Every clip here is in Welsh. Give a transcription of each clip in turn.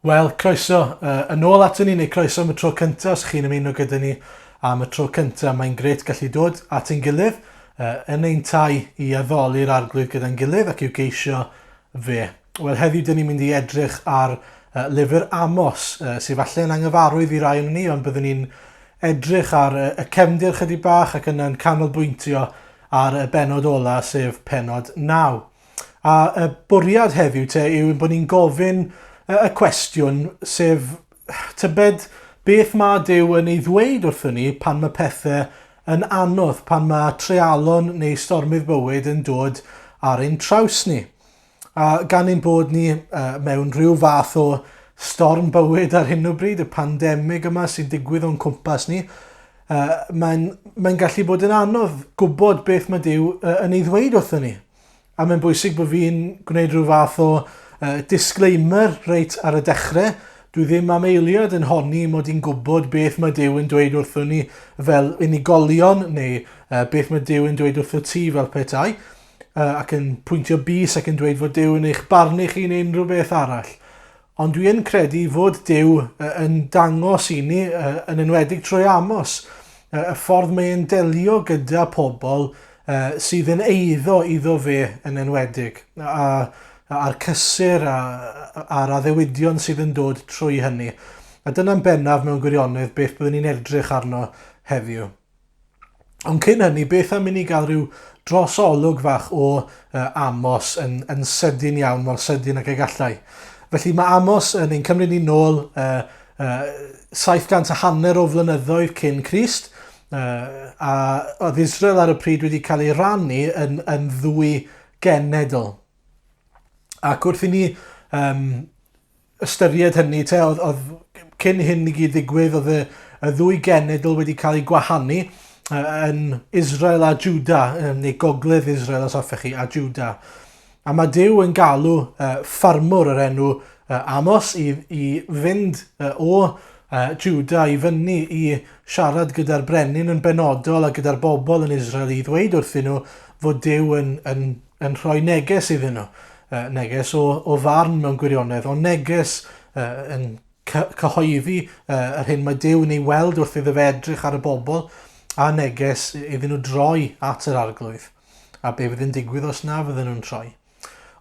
Wel, croeso uh, yn ôl aton ni, neu croeso am y tro cyntaf, os chi'n ymuno gyda ni am y tro cyntaf. Mae'n gret gallu dod at ein gilydd uh, yn ein tai i addoli'r arglwydd gyda'n gilydd ac i'w geisio fe. Wel, heddiw dyn ni'n mynd i edrych ar uh, lyfr Amos, uh, sydd falle yn anghyfarwydd i rai o'n ni, ond byddwn ni'n edrych ar uh, y cefndir chydig bach ac yna'n canolbwyntio ar y benod ola, sef penod 9. A y bwriad heddiw te yw ein bod ni'n gofyn y cwestiwn, sef tybed beth mae Duw yn ei ddweud wrthon ni pan mae pethau yn anodd, pan mae treialon neu stormydd bywyd yn dod ar ein traws ni. A gan ein bod ni uh, mewn rhyw fath o storm bywyd ar hyn o bryd, y pandemig yma sy'n digwydd o'n cwmpas ni, uh, mae'n mae gallu bod yn anodd gwybod beth mae Duw uh, yn ei ddweud wrthon ni. A mae'n bwysig bod fi'n gwneud rhyw fath o uh, disclaimer reit ar y dechrau. Dwi ddim am eiliad yn honni mod i'n gwybod beth mae Duw yn dweud wrthon ni fel unigolion neu uh, beth mae Duw yn dweud wrtho ti fel petai uh, ac yn pwyntio bys ac yn dweud fod Duw yn eich barnu chi neu unrhyw beth arall. Ond dwi yn credu fod Duw yn dangos i ni, yn enwedig trwy Amos, y ffordd mae e'n delio gyda pobl sydd yn eiddo iddo fe yn enwedig, a, a'r cysur a, a'r addewidion sydd yn dod trwy hynny. A dyna'n bennaf mewn gwirionedd beth byddwn ni'n edrych arno heddiw. Ond cyn hynny, beth am i ni gael rhyw drosolwg fach o uh, Amos yn, yn sydyn iawn, mor sydyn ag y gallai. Felly mae Amos yn ein cymryd ni nôl uh, uh, 700 a hanner o flynyddoedd cyn Crist, uh, a oedd Israel ar y pryd wedi cael ei rannu yn, yn ddwy genedl. Ac wrth i ni um, ystyried hynny te, oedd, oedd cyn hyn i gyd ddigwydd, oedd y, y ddwy genedl wedi cael eu gwahanu uh, yn Israel a Juda, neu gogledd Israel os hoffech chi, a Juda. A mae Duw yn galw uh, ffarmwr yr enw uh, Amos i, i fynd uh, o uh, Juda i fyny i siarad gyda'r brenin yn benodol a gyda'r bobl yn Israel i ddweud wrthyn nhw fod Duw yn, yn yn rhoi neges iddyn nhw. Uh, neges o, o farn mewn gwirionedd, ond neges uh, yn cyhoeddi uh, yr hyn mae Duw yn ei weld wrth iddo fe edrych ar y bobl, a neges iddyn nhw droi at yr arglwydd. A be fydd yn digwydd os na fydden nhw'n troi.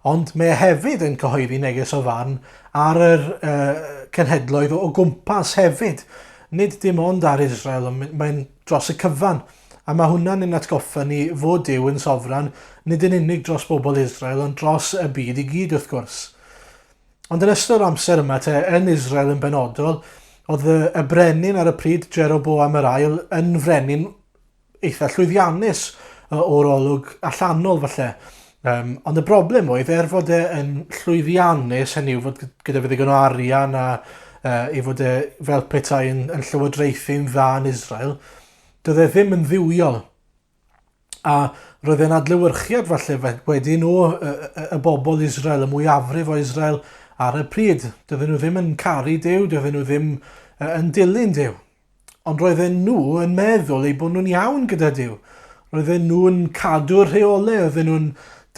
Ond mae e hefyd yn cyhoeddi neges o farn ar yr uh, cenhedloedd o gwmpas hefyd. Nid dim ond ar Israel, ond mae'n dros y cyfan. A mae hwnna'n ein atgoffa ni fod Duw yn sofran, nid yn unig dros bobl Israel, ond dros y byd i gyd, wrth gwrs. Ond yn ystod yr amser yma, te, yn Israel yn benodol, oedd y, y brenin ar y pryd, Jeroboam yr Ail, yn frenin eitha llwyddiannus o'r olwg allanol, falle. Um, ond y broblem oedd, er fod e yn llwyddiannus, hynny yw fod gyda fe ddigon o arian a uh, ei fod e fel petai yn, yn llywodraethu'n dda yn Israel, doedd e ddim yn dduwiol. A roedd e'n adlewyrchiad falle wedyn o y, y, y bobl Israel, y mwyafrif o Israel ar y pryd. Doedden nhw ddim yn caru Duw, doedden nhw ddim yn dilyn Duw. Ond roedden nhw yn meddwl eu bod nhw'n iawn gyda Duw. Roedden nhw'n cadw'r rheolau, roedden nhw'n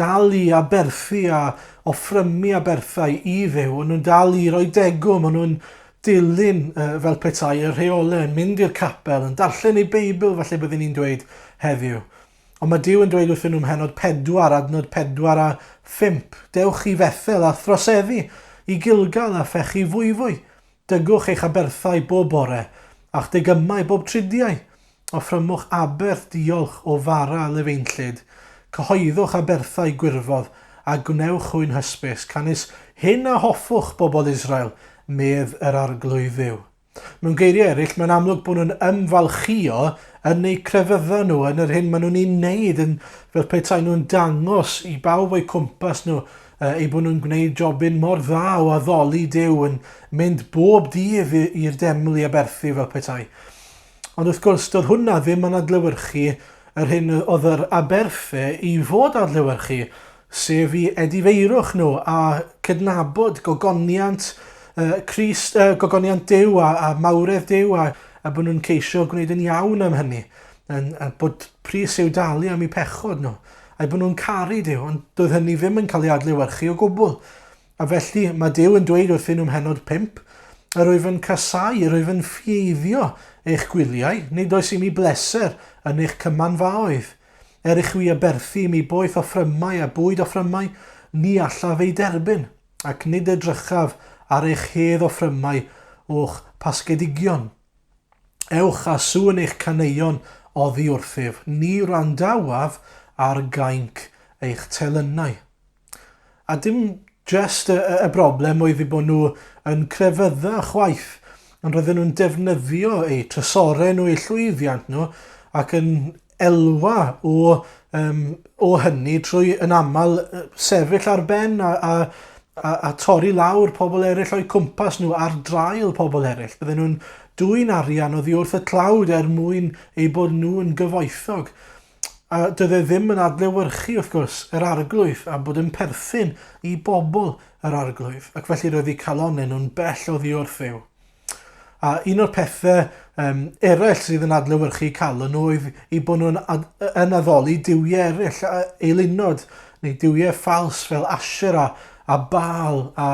dal i aberthu a offrymu aberthau i Dduw, o'n nhw'n dal i roi degwm, o'n nhw'n dilyn uh, fel petai y rheolau, yn mynd i'r capel, yn darllen eu Beibl, falle byddwn ni'n dweud heddiw. Ond mae Duw yn dweud wrthyn nhw mhenod 4, adnod 4 a 5, dewch i Fethel a throseddu, i Gilgal a phechu fwyfwy. Dygwch eich aberthau bob bore, a'ch degymau bob tridiau. Offrymwch aberth diolch o fara lefeinllyd. Cyhoeddwch aberthau gwirfodd, a gwnewch hwy'n hysbys, canys hyn a hoffwch, bobl Israel, medd yr Arglwydd Dduw. Mewn geiriau eraill, mae'n amlwg bod nhw'n ymfalchïo yn eu crefyddau nhw, yn yr hyn maen nhw'n ei wneud, yn fel petai nhw'n dangos i bawb o'u cwmpas nhw eu bod nhw'n gwneud jobyn mor dda o addoli Duw, yn mynd bob dydd i'r deml i aberthu fel petai. Ond wrth gwrs, doedd hwnna ddim yn adlewyrchu yr hyn oedd yr aberthu i fod adlewyrchu, sef i edifeirwch nhw a cydnabod gogoniant uh, Crist, uh, gogoniant Duw a, a mawredd Duw a, a bod nhw'n ceisio gwneud yn iawn am hynny, yn, a bod pris i'w dalu am eu pechod nhw. A'u bod nhw'n caru Duw, ond doedd hynny ddim yn cael ei adlewyrchu o gwbl. A felly mae Duw yn dweud wrthyn nhw ym mhennod 5, Yr wyf yn casáu, yr wyf yn ffieiddio eich gwyliau, nid oes i mi bleser yn eich cymanfaoedd. Er i chwi aberthu i mi boeth offrymau a bwyd offrymau, ni allaf eu derbyn, ac nid edrychaf ar eich hedd offrymau o'ch pasgedigion. Ewch â sŵn eich caneuon oddi wrthyf, ni wrandawaf ar gainc eich telynau. A dim jyst y, y broblem oedd eu bod nhw yn crefydda chwaith, ond roedden nhw'n defnyddio eu trysorau nhw, eu llwyddiant nhw, ac yn elwa o, um, o hynny trwy yn aml sefyll ar ben a, a, a, a torri lawr pobl eraill o'u cwmpas nhw ar draul pobl eraill. Bydden nhw'n dwyn arian oddi wrth y tlawd er mwyn eu bod nhw'n gyfoethog. A doedd e ddim yn adlewyrchu, wrth gwrs, yr arglwydd a bod yn perthyn i bobl yr arglwydd, ac felly roedd eu calonnau nhw'n bell oddi wrth Dduw. A un o'r pethau um, eraill sydd yn adlewyrchu calon nhw oedd eu bod nhw'n ad, yn addoli duwiau eraill, a eilunod, neu duwiau ffals fel Asherah a Baal a,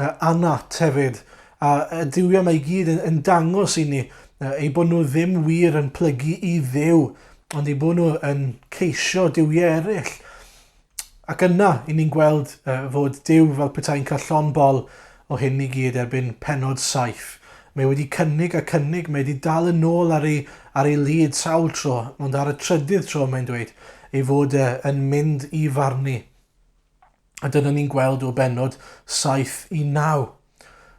a Anat hefyd. A y duwiau mae i gyd yn, yn dangos i ni eu bod nhw ddim wir yn plygu i Dduw, ond eu bod nhw yn ceisio duwiau eraill. Ac yna, i ni'n gweld fod Duw fel petai'n cael llond bol o hyn i gyd erbyn pennod 7. Mae wedi cynnig a cynnig, mae wedi dal yn ôl ar ei, ar ei lid sawl tro, ond ar y trydydd tro mae'n dweud ei fod e yn mynd i farnu. A dyna ni'n gweld o bennod 7 i 9.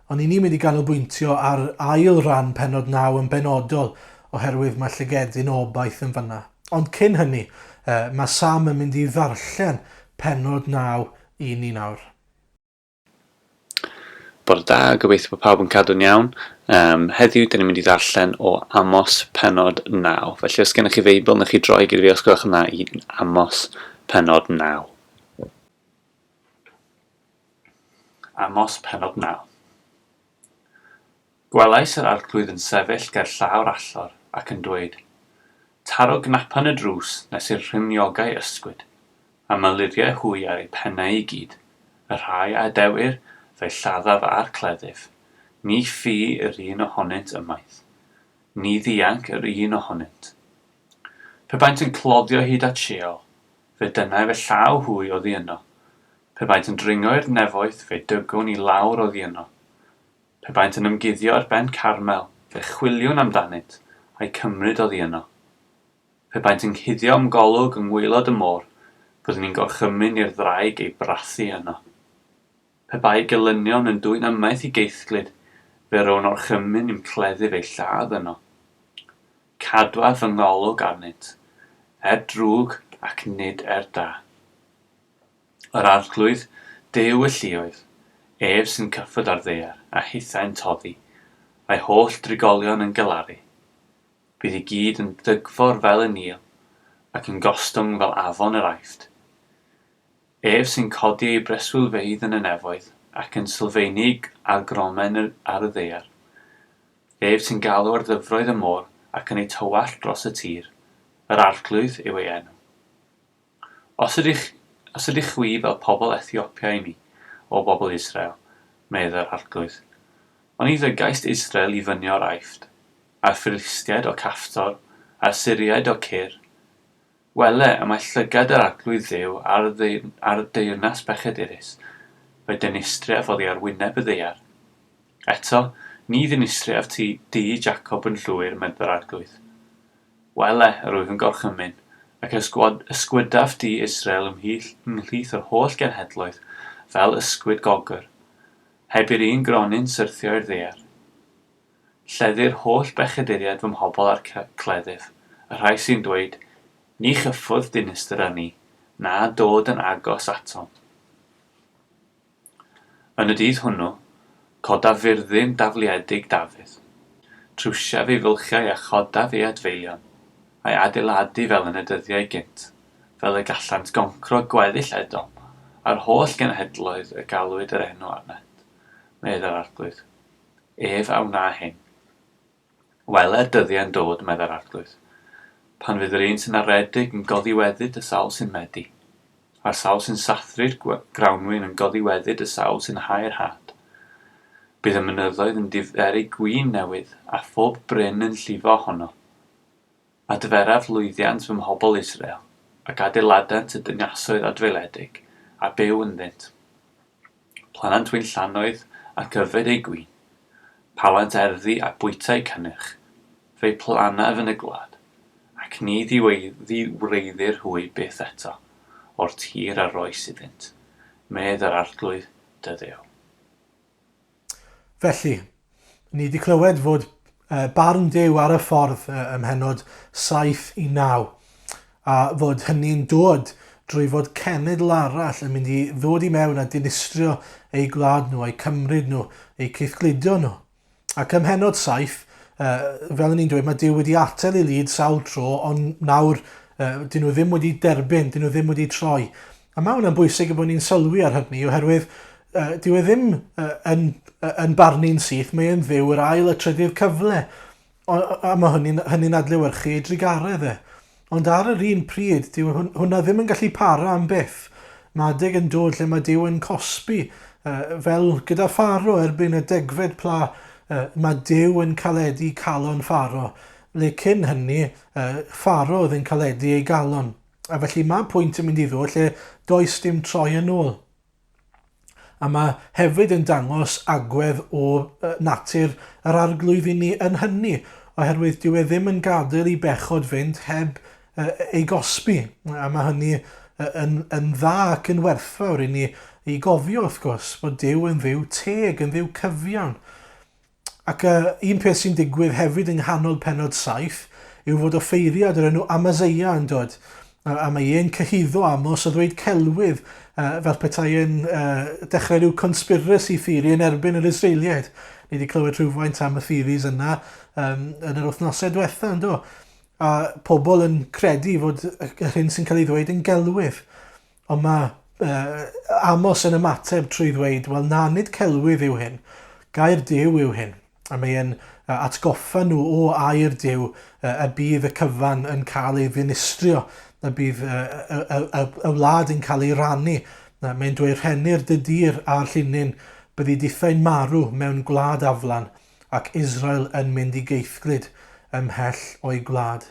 Ond i ni'n mynd i ganolbwyntio ar ail ran pennod 9 yn benodol oherwydd mae llygedyn o obaith yn fanna. Ond cyn hynny, mae Sam yn mynd i ddarllen pennod 9 i ni nawr. Bore da, gobeithio bod pawb yn cadw'n iawn. Um, heddiw, dyn ni'n mynd i ddarllen o Amos penod 9. Felly os gennych chi Feibl, newch chi droi gyda fi os gwelwch yn dda i Amos penod 9. Amos penod 9. Gwelais yr Arglwydd yn sefyll ger llawr allor ac yn dweud, Taro gnapan y drws nes i'r rhymiogau ysgwyd, a maluriau hwy ar eu pennau i gyd, y rhai a adewir, fe'u lladdaf â'r cleddyf, ni ffu yr un ohonynt ymaith, ni ddianc yr un ohonynt. Pe baent yn cloddio hyd at Sheol, fe dynnai fy llaw hwy oddi yno, pe baent yn dringo i'r nefoedd, fe'u dygwn i lawr oddi yno. Pe baent yn ymguddio ar ben Carmel, fe chwiliwn amdanynt, a'u cymryd oddi yno. Pe baent yn cuddio o'm golwg yng ngwaelod y môr, byddwn i'n gorchymyn i'r ddraig eu brathu yno. Pe bai gelynion yn dwyn ymaith i geithglyd, fe rown orchymyn i'm cleddyf eu lladd yno. Cadwaf fy ngolwg arnynt, er drwg ac nid er da. Yr Arglwydd, Duw y lluoedd, ef sy'n cyffwrdd â'r ddaear, a hithau'n toddi, a'i holl drigolion yn galaru. Bydd i gyd yn ddygfor fel y Nîl, ac yn gostwng fel afon yr Aifft. Ef sy'n codi ei breswylfeydd yn y nefoedd, ac yn sylfaenu ar gromen ar y ddaear. Ef sy'n galw ar ddyfroedd y môr, ac yn eu tywallt dros y tir. Yr Arglwydd yw ei enw. Os ydych, os ydych chwi fel pobl Ethiopia i mi, O bobl Israel, medd yr Arglwydd. Oni ddygaist Israel i fyny o'r Aifft, a'r Philistiaid o Caphtor, a'r Syriaid o Cur? Wele, y mae llygad yr Arglwydd Dduw ar ar y deyrnas bechadurus, fe dinistriaf oddi ar wyneb y ddaear. Eto, ni ddinistriaf ti, di, Jacob, yn llwyr, medd yr Arglwydd. Wele, yr wyf yn gorchymyn, ac ysgwydaf di Israel ymhlith yr holl genhedloedd fel ysgwyd gogr, heb i'r un gronyn syrthio i'r ddaear. Lleddir holl bechaduriaid fy mhobl â'r cleddyf, y rhai sy'n dweud, Ni chyffwrdd dinistr â ni, na dod yn agos atom. Yn y dydd hwnnw, codaf furddun dafliedig Dafydd, trwsiaf ei fylchiau a chodaf ei adfeilion, a'i adeiladu fel yn y dyddiau gynt, fel y gallant goncro gweddill Edom a'r holl genhedloedd y galwyd yr enw arnynt, medd yr Arglwydd. Ef a wna hyn. Wele'r dyddiau'n dod, meddai'r Arglwydd, pan fydd yr un sy'n aredig yn goddiweddyd y sawl sy'n medi. A'r sawl sy'n sathru'r grawnwin yn goddiweddyd y sawl sy'n hau'r had. Bydd y mynyddoedd yn diferu gwin newydd, a phob bryn yn llifo ohono. Adferaf lwyddiant fy mhobl Israel, ac adeiladant y dinasoedd adfeiliedig, a byw ynddynt. Planant winllannoedd ac yfed eu gwin, palant erddi a bwyta eu cynnyrch, fe'u planaf yn y gwlad, ac ni ddiwreiddir hwy byth eto o'r tir a roes iddynt, medd yr Arglwydd dy Dduw. Felly, ni wedi clywed fod barn Duw ar y ffordd ym mhennod 7 i 9, a fod hynny'n dod drwy fod cenedl arall yn mynd i ddod i mewn a dinistrio eu gwlad nhw, eu cymryd nhw, eu caethgludo nhw. Ac ym mhennod 7, fel o'n i'n dweud, mae Duw wedi atal ei lid sawl tro, ond nawr dyn nhw ddim wedi derbyn, dyn nhw ddim wedi troi. A mae hwnna'n bwysig y bod ni'n sylwi ar hynny, oherwydd dyw e ddim yn, yn barnu'n syth, mae e'n Dduw yr ail a trydydd cyfle. O, a mae hynny'n hynny adlewyrchu ei drugaredd e. Ond ar yr un pryd, dyw hwnna ddim yn gallu para am byth. Mae adeg yn dod lle mae Duw yn cosbi, fel gyda Pharo erbyn y degfed pla, mae Duw yn caledu calon Pharo, le cyn hynny, Pharo oedd yn caledu ei galon. A felly mae pwynt yn mynd i ddod lle does dim troi yn ôl. A mae hefyd yn dangos agwedd o natur yr Arglwydd i ni yn hynny, oherwydd dyw e ddim yn gadael i bechod fynd heb ei gosbi. A mae hynny yn, yn dda ac yn werthfawr i ni i gofio, wrth gwrs, bod Duw yn Dduw teg, yn Dduw cyfiawn. Ac uh, un peth sy'n digwydd hefyd yng nghanol penod 7 yw fod offeiriad o'r enw Amaseia yn dod, a, a mae e'n cyhuddo Amos o ddweud celwydd, uh, fel petai e'n uh, dechrau rhyw conspiracy theory yn erbyn yr Israeliaid. Ni wedi clywed rhywfaint am y theories yna um, yn yr wythnosau diwetha, ynddo? A pobl yn credu fod yr hyn sy'n cael ei ddweud yn gelwydd. Ond mae uh, Amos yn ymateb trwy ddweud, wel na, nid celwydd yw hyn, gair Duw yw hyn. A mae e'n atgoffa nhw o air Duw y bydd y cyfan yn cael ei ddinistrio, y bydd y, y, y, y, y wlad yn cael ei rannu. Mae'n dweud rhennir dy dir a'r llinyn, byddi dithau'n marw mewn gwlad aflan, ac Israel yn mynd i geithglyd ymhell o'i gwlad.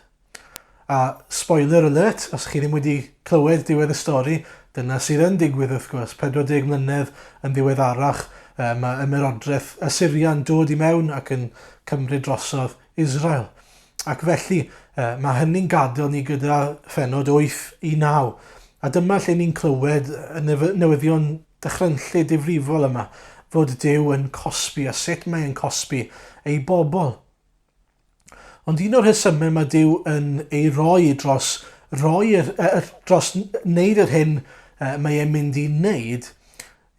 A spoiler alert, os chi ddim wedi clywed diwedd y stori, dyna sydd yn digwydd wrth gwrs. 40 mlynedd yn ddiweddarach, mae ymerodraeth Asyria'n dod i mewn ac yn cymryd drosodd Israel. Ac felly, mae hynny'n gadael ni gyda phennod 8 i 9. A dyma lle ni'n clywed y newyddion dychrynllyd difrifol yma, fod Duw yn cosbi a sut mae e'n cosbi ei bobl. Ond un o'r rhesymau mae Duw yn ei roi dros roi yr, er, dros wneud yr hyn mae e'n mynd i wneud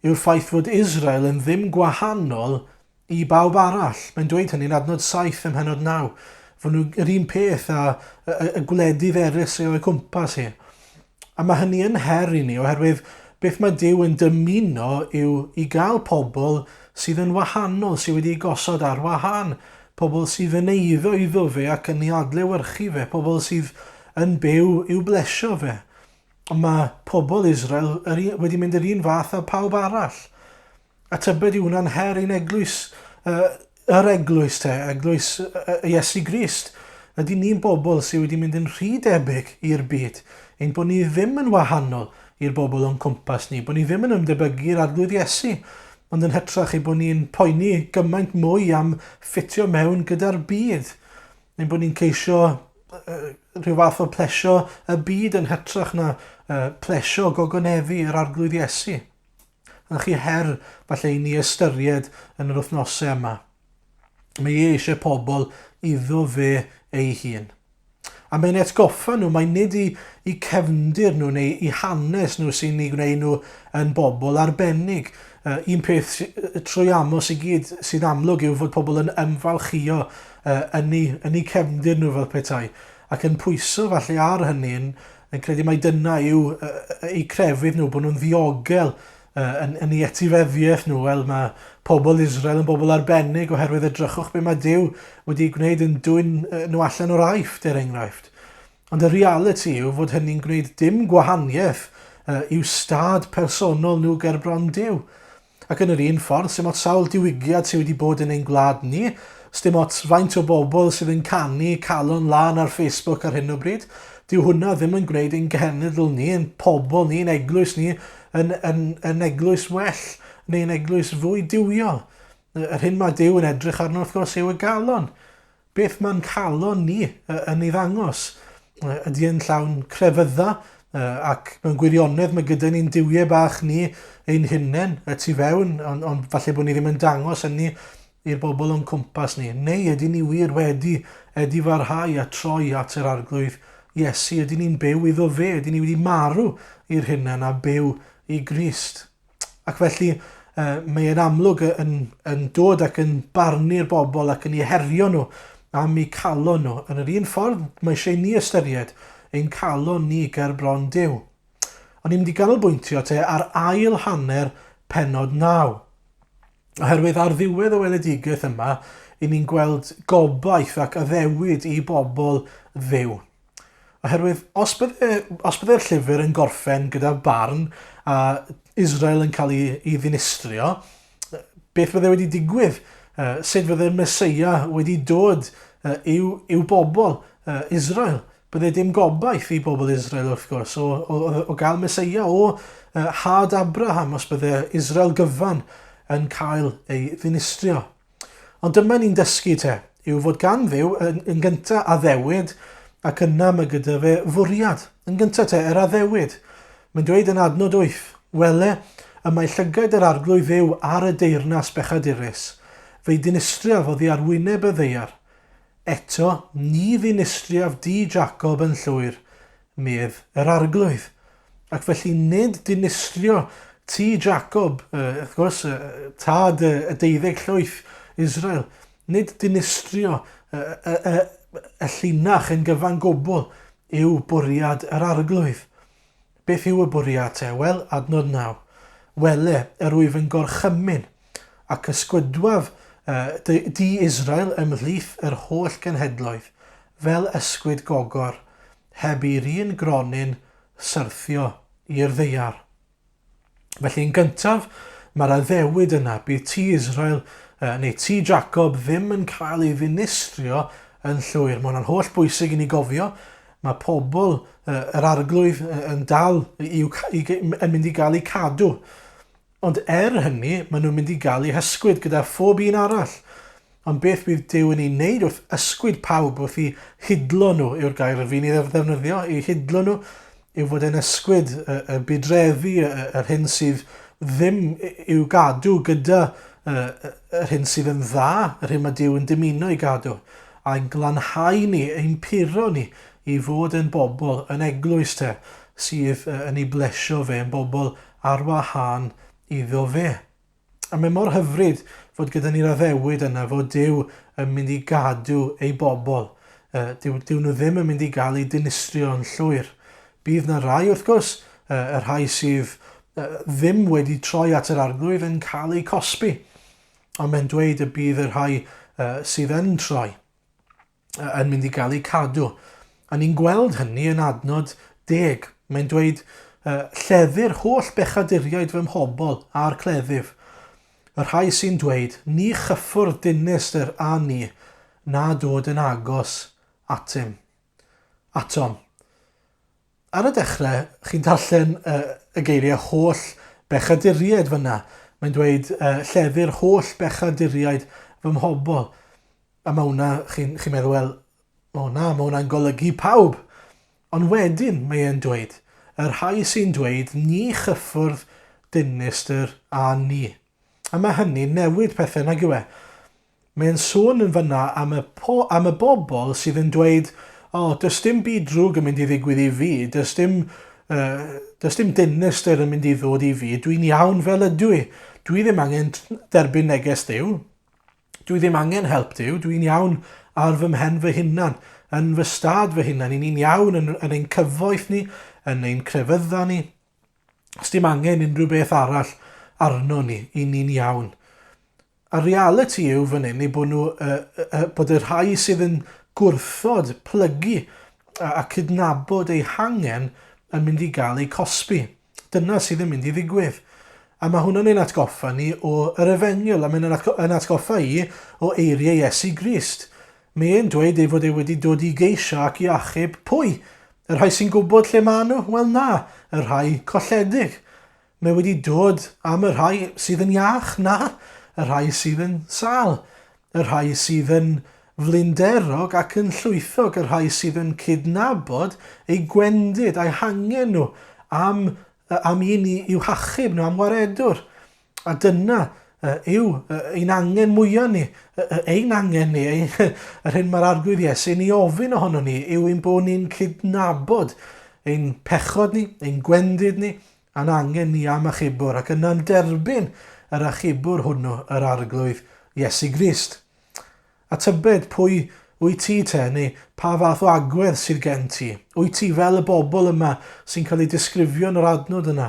yw'r ffaith fod Israel yn ddim gwahanol i bawb arall. Mae'n dweud hynny'n adnod 7 ym mhennod 9. Fod nhw yr un peth â y, y, y gwledydd eraill sydd o'i cwmpas hi. A mae hynny yn her i ni, oherwydd beth mae Duw yn dymuno yw i gael pobl sydd yn wahanol, sydd wedi eu gosod ar wahân, pobl sydd yn eiddo iddo fe ac yn ei adlewyrchu fe, pobl sydd yn byw i'w blesio fe. Ond mae pobl Israel wedi mynd yr un fath â pawb arall. A tybed yw hwnna'n her i'n eglwys, uh, yr eglwys te, eglwys uh, Iesu Grist. Ydy ni'n bobl sydd wedi mynd yn rhy debyg i'r byd, ein bod ni ddim yn wahanol i'r bobl o'n cwmpas ni, bod ni ddim yn ymdebygu i'r Arglwydd Iesu, ond yn hytrach ei bod ni'n poeni gymaint mwy am ffitio mewn gyda'r byd, ein bod ni'n ceisio uh, rhyw fath o plesio y byd yn hytrach na uh, plesio gogoneddu yr Arglwydd Iesu. A chi her falle i ni ystyried yn yr wythnosau yma. Mae e eisiau pobl iddo fe ei hun. A mae'n atgoffa nhw, mae nid i, i cefndir nhw neu i hanes nhw sy'n ei gwneud nhw yn bobl arbennig. Uh, un peth trwy Amos i gyd sy'n amlwg yw fod pobl yn ymfalchio uh, yn, eu, yn eu cefndir nhw fel petai, ac yn pwyso falle ar hynny, yn, yn credu mai dyna yw eu crefydd nhw, bod nhw'n ddiogel yn, yn eu etifeddiaeth nhw. Wel, mae pobl Israel yn bobl arbennig oherwydd edrychwch be mae Duw wedi gwneud yn dwyn nhw allan o'r Aifft, er enghraifft. Ond y realiti yw fod hynny'n gwneud dim gwahaniaeth i'w stad personol nhw gerbron Duw. Ac yn yr un ffordd, sdim ots sawl diwygiad sydd wedi bod yn ein gwlad ni, sdim ots faint o bobl sydd yn canu calon lân ar Facebook ar hyn o bryd, dyw hwnna ddim yn gwneud ein genedl ni, ein pobl ni, ein eglwys ni, yn, yn, yn eglwys well neu'n eglwys fwy duwiol. Yr hyn mae Duw yn edrych arno wrth gwrs yw y galon. Beth mae'n calon ni yn ei ddangos? Ydy e'n llawn crefydda ac mewn gwirionedd mae gyda ni'n duwiau bach ni ein hunain y tu fewn, ond, ond falle bod ni ddim yn dangos hynny i'r bobl o'n cwmpas ni. Neu ydy ni wir wedi edifarhau a troi at yr Arglwydd Iesu? Ydy ni'n byw iddo fe? Ydy ni wedi marw i'r hunain a byw i Grist? Ac felly uh, mae e'n amlwg yn, yn dod ac yn barnu'r bobl ac yn eu herio nhw am eu calon nhw. Yn yr un ffordd, mae eisiau ni ystyried ein calon ni ger bron Duw. Ond ni'n mynd i ganolbwyntio te ar ail hanner pennod 9. Oherwydd ar ddiwedd y weledigaeth yma, i ni'n gweld gobaith ac addewid i bobl Dduw. Oherwydd os bydde, os bydde'r llyfr yn gorffen gyda barn a Israel yn cael ei, ei ddinistrio, beth fydde wedi digwydd? Uh, sut fydde'r Mesoea wedi dod uh, i'w, i'w bobl uh, Israel? Bydde dim gobaith i bobl Israel wrth gwrs o, o, o gael Mesoea o uh, had Abraham os bydde Israel gyfan yn cael ei ddinistrio. Ond dyma ni'n dysgu te, yw fod gan Dduw yn, yn gyntaf addewid ac yna mae gyda fe fwriad. Yn gyntaf te, yr addewid. Mae'n dweud yn adnod 8, Wele, y mae llygaid yr Arglwydd Dduw ar y deyrnas bechadurus, fe'i dinistriaf oddi ar wyneb y ddaear. Eto, ni ddinistriaf di Jacob yn llwyr, medd yr Arglwydd. Ac felly nid dinistrio tŷ Jacob, wrth gwrs, tad y deuddeg llwyth Israel, nid dinistrio y, y, y, y llinach yn gyfan gwbl yw bwriad yr Arglwydd. Beth yw y bwriad te? Wel, adnod 9. Wele, yr wyf yn gorchymyn, ac ysgwydwaf uh, di Israel ymhlith yr holl genhedloedd, fel ysgwyd gogor, heb i'r un gronyn syrthio i'r ddaear. Felly yn gyntaf, mae'r addewid yna, bydd tŷ Israel neu tŷ Jacob ddim yn cael ei ddinistrio yn llwyr. Mae hwnna'n holl bwysig i ni gofio. Mae pobl yr arglwydd yn dal i'w, yn mynd i gael eu cadw. Ond er hynny, maen nhw'n mynd i gael eu hysgwyd gyda phob un arall. Ond beth bydd Duw yn ei wneud wrth ysgwyd pawb, wrth i hidlo nhw, yw'r gair y fi'n ei ddefnyddio, i hidlo nhw, yw fod e'n ysgwyd y, y budreddi, y, yr hyn sydd ddim i'w gadw gyda y, yr hyn sydd yn dda, yr hyn mae Duw yn dymuno ei gadw, a'n glanhau ni, ein puro ni, i fod yn bobl, yn eglwys te, sydd yn ei blesio fe, yn bobl ar wahân iddo fe. A mae mor hyfryd fod gyda ni'r addewid yna fod Duw yn mynd i gadw ei bobl. Uh, dyw, dyw nhw ddim yn mynd i gael eu dinistrio yn llwyr. Bydd na rai, wrth gwrs, uh, y rhai sydd uh, ddim wedi troi at yr arglwydd yn cael eu cosbi. Ond mae'n dweud y bydd y rhai uh, sydd yn troi yn mynd i gael eu cadw. A ni'n gweld hynny yn adnod deg. Mae'n dweud, Lleddir holl bechaduriaid fy mhobl a'r cleddyf. Y rhai sy'n dweud, Ni chyffwrdd dinistr â ni, na dod yn agos atym. Atom. Ar y dechrau, chi'n darllen uh, y geiriau holl bechaduriaid fyna. Mae'n dweud, uh, lleddir holl bechaduriaid fy mhobl. A mae hwnna, chi'n chi meddwl, wel, o na, mae hwnna'n golygu pawb. Ond wedyn mae e'n dweud, y rhai sy'n dweud ni chyffwrdd dinistr â ni. A mae hynny'n newid pethau, nag yw e? Mae'n sôn yn fyna am y, po, am y bobl sydd yn dweud, o, oh, does dim byd drwg yn mynd i ddigwydd i fi, does dim, uh, does dim dinistr yn mynd i ddod i fi, dwi'n iawn fel ydw i. Dwi ddim angen derbyn neges Dduw. Dwi ddim angen help Duw, dwi'n iawn ar fy mhen fy hunan, yn fy stad fy hunan, i ni'n iawn yn, yn ein cyfoeth ni, yn ein crefydda ni. Os dim angen unrhyw beth arall arno ni, i ni'n iawn. A reality yw fan hyn, eu bod nhw, uh, uh, bod y rhai sydd yn gwrthod plygu a, a cydnabod eu hangen yn mynd i gael eu cosbi. Dyna sydd yn mynd i ddigwydd. A mae hwnna'n ein atgoffa ni o yr efengyl, a mae'n yn atgoffa i o eiriau Iesu Grist. Mae e'n dweud ei fod e wedi dod i geisio ac i achub pwy? Y rhai sy'n gwybod lle maen nhw? Wel na, y rhai colledig. Mae wedi dod am y rhai sydd yn iach? Na, y rhai sydd yn sâl. Y rhai sydd yn flinderog ac yn llwythog, y rhai sydd yn cydnabod eu gwendid a'u hangen nhw am, am un i, i'w hachub nhw, am waredwr. A dyna yw ein angen mwyaf ni, ein angen ni, yr hyn mae'r Arglwydd Iesu'n ei ofyn ohono ni, yw ein bod ni'n cydnabod ein pechod ni, ein gwendid ni, a'n angen ni am achubwr, ac yna'n derbyn yr achubwr hwnnw, yr Arglwydd Iesu Grist. A tybed pwy wyt ti te, neu pa fath o agwedd sydd gen ti? Wyt ti fel y bobl yma sy'n cael eu disgrifio yn yr adnod yna,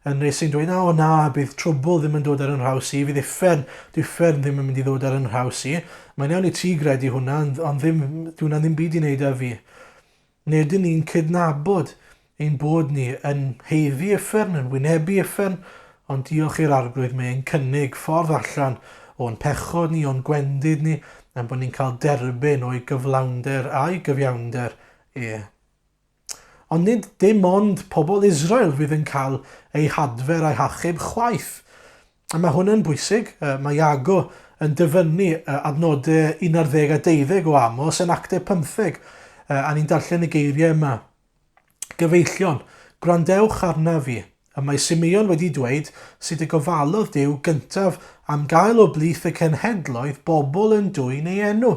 yn rhai sy'n dweud, o na, bydd trwbl ddim yn dod ar yn rhaws i, fydd uffern, dyw uffern ddim yn mynd i ddod ar yn rhaws i. Mae'n iawn i ti gredu hwnna, ond ddim, dyw hwnna ddim byd i wneud â fi. Neu ydyn ni'n cydnabod ein bod ni yn haeddu uffern, yn wynebu uffern, ond diolch i'r Arglwydd mae e'n cynnig ffordd allan o'n pechod ni, o'n gwendid ni, a'n bod ni'n cael derbyn o'i gyflawnder a'i gyfiawnder e. Ond nid dim ond pobl Israel fydd yn cael eu hadfer a'u hachub chwaith. A mae hwn yn bwysig, mae Iago yn dyfynnu adnodau 11 a 12 o Amos yn Actau 15, a ni'n darllen y geiriau yma. Gyfeillion, gwrandewch arnaf fi. Y mae Simeon wedi dweud sut y gofalodd Duw gyntaf am gael o blith y cenhedloedd bobl yn dwyn ei enw.